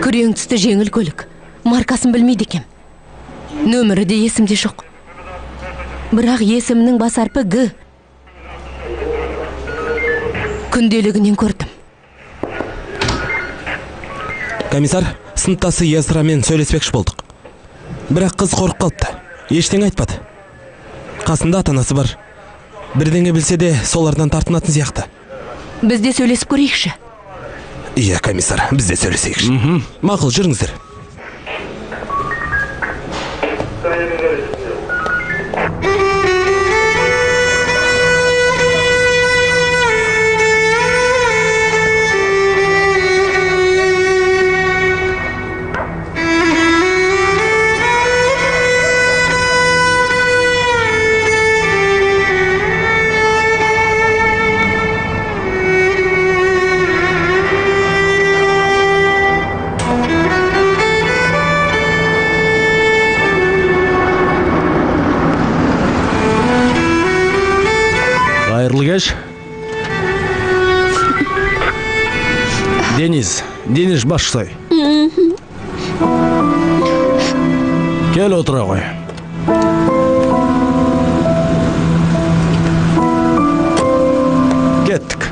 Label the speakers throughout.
Speaker 1: Күрең түсті жеңіл көлік. Маркасын білмейді екем. Нөмірі де есімде жоқ. Бірақ есімнің бас әрпі Г. Күнделігінен көрдім.
Speaker 2: Комиссар, сыныптасы Ясрамен сөйлеспекші болдық. Бірақ қыз қорқып қалыпты. Ештеңе айтпады. Қасында ата-анасы бар. Бірдеңе білсе де солардан тартынатын сияқты.
Speaker 1: Біз де сөйлесіп көрейікші.
Speaker 2: Иә, комиссар, біз де сөйлесейікші. Мақұл, жүріңіздер.
Speaker 3: Қайырлы кеш. Дениз, Денис Башсой. Кел отыра ғой. Кеттік.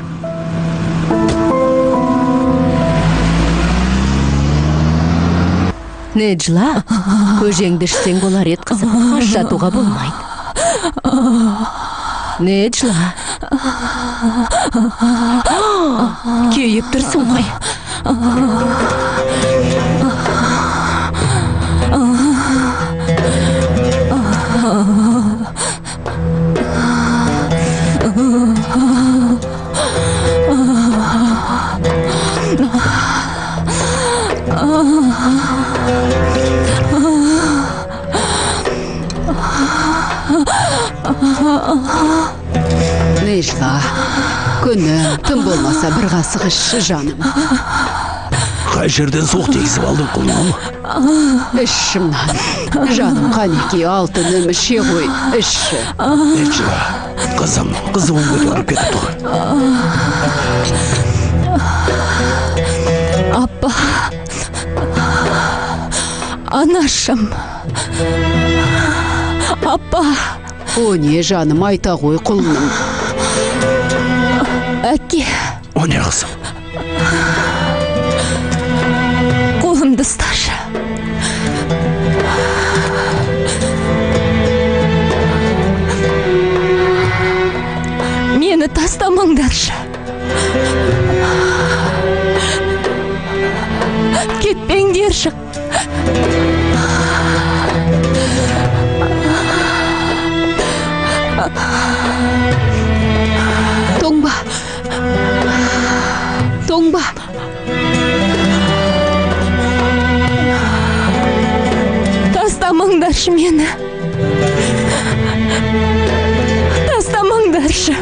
Speaker 1: Неджла, көжеңді ішсең болар ет қызым, аш жатуға болмайды. Неджла. Кейіп тұрсың ғой.
Speaker 4: Нежла, күнім, тым болмаса бір қасық ішші жаным.
Speaker 3: Қай жерден суық тигізіп алдың құлыным?
Speaker 4: Ішші мынаны. Жаным қанекей, алтыным, іше ғой, ішші.
Speaker 3: Нежла, қызым, қызуым көтеріліп кетіпті ғой.
Speaker 5: Апа, анашым, апа.
Speaker 4: О не, жаным, айта ғой, құлыным.
Speaker 5: Әке.
Speaker 3: О не, қызым?
Speaker 5: Қолымды ұсташы. Мені тастамаңдаршы. Кетпеңдерші.
Speaker 4: Тоңба. Тоңба.
Speaker 5: Тастамаңдаршы мені. Тастамаңдаршы.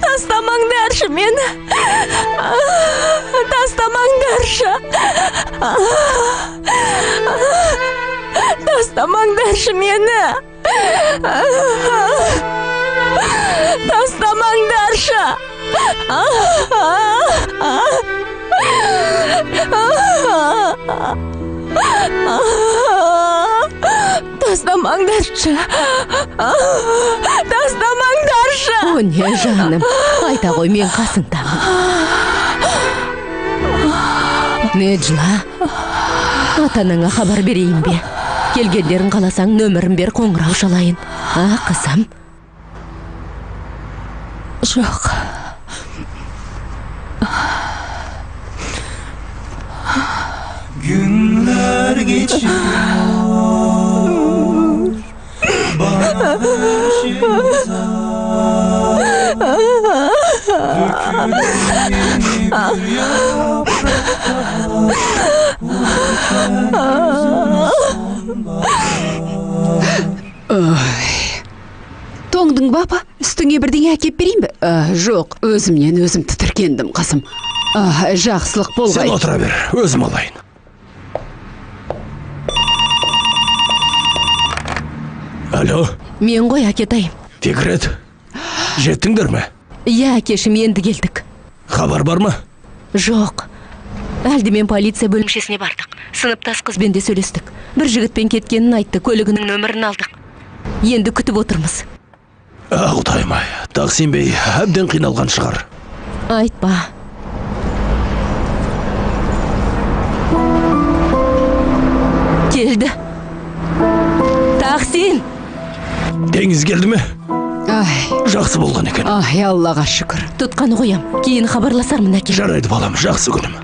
Speaker 5: Тастамаңдаршы мені. Тастамаңдаршы. Тастамаңдаршы мені. Тастамаңдаршы. Тастамаңдаршы. Тастамаңдаршы.
Speaker 1: О не, жаным, айта ғой, мен қасыңдамын. Неджла, ата-анаңа хабар берейін бе? Келгендерін қаласаң, нөмірін бер, қоңырау шалайын. А, қызым?
Speaker 5: Жоқ.
Speaker 6: Günler geçiyor, bana her şey uzak. Dökülür bir yapraklar,
Speaker 4: Тоңдың ба, апа? Үстіңе бірдеңе әкеп берейін бе? Жоқ, өзімнен өзім тітіркендім, қызым. Жақсылық болғай.
Speaker 3: Сен отыра бер, өзім алайын. Алло?
Speaker 1: Мен ғой, әкетайым.
Speaker 3: Фикрет, жеттіңдер ме?
Speaker 1: Иә, әкешім, енді келдік.
Speaker 3: Хабар бар ма?
Speaker 1: Жоқ. Әлдімен полиция бөлімшесіне бардық. Сыныптас қызбен де сөйлестік. Бір жігітпен кеткенін айтты, көлігінің нөмірін алдық. Енді күтіп отырмыз.
Speaker 3: Құдайым ай, Тақсин бей әбден қиналған шығар.
Speaker 1: Айтпа. Келді. Тақсин!
Speaker 3: Теңіз келді ме?
Speaker 4: Ай,
Speaker 3: Жақсы болған екен.
Speaker 4: ай, Аллаға шүкір.
Speaker 1: Тұтқаны қоям. Кейін хабарласармын, әке.
Speaker 3: Жарайды балам, жақсы күнім.